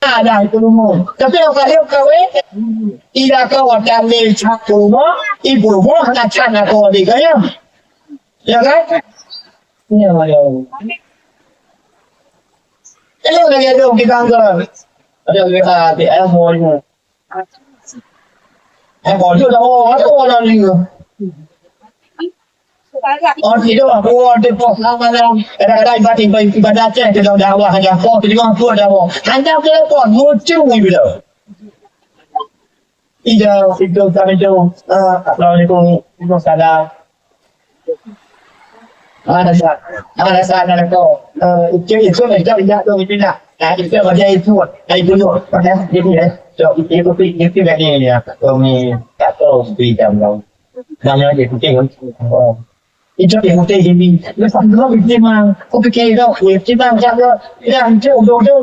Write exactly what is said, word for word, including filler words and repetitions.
Ada itu umum. Tapi kalau kalian kawin, tidak kau ada ni satu rumah, ibu rumah, anak-anak kau ada kaya. Ya kan? Ya, ya. Ini lagi ada orang kita angkat. Ada kita, ada orang. Eh, bodoh dah, oh, ada orang ni. Oh, tidak, aku ada pos malam. Kadang-kadang ibadah, ibadah, ibadah Aceh, kita dakwah aja. Oh, terima aku dakwah. Hanya telepon, muncul ni bila. Iya, itu kami tu. Ah, assalamualaikum. Waalaikumsalam. Mana sa? Mana sa na ko? Eh, itu, itu, itu, itu, itu, itu, nah. Nah, itu macam itu. Nah, itu tu. Macam itu, eh. So, itu, itu, itu, itu, ini, ya. Kami tak tahu, beri jam kau. Mana dia, penting. Oh. Itu yang penting ini. Lepas tu, memang, aku fikir kau, memang jaga. Ya, itu, itu, itu.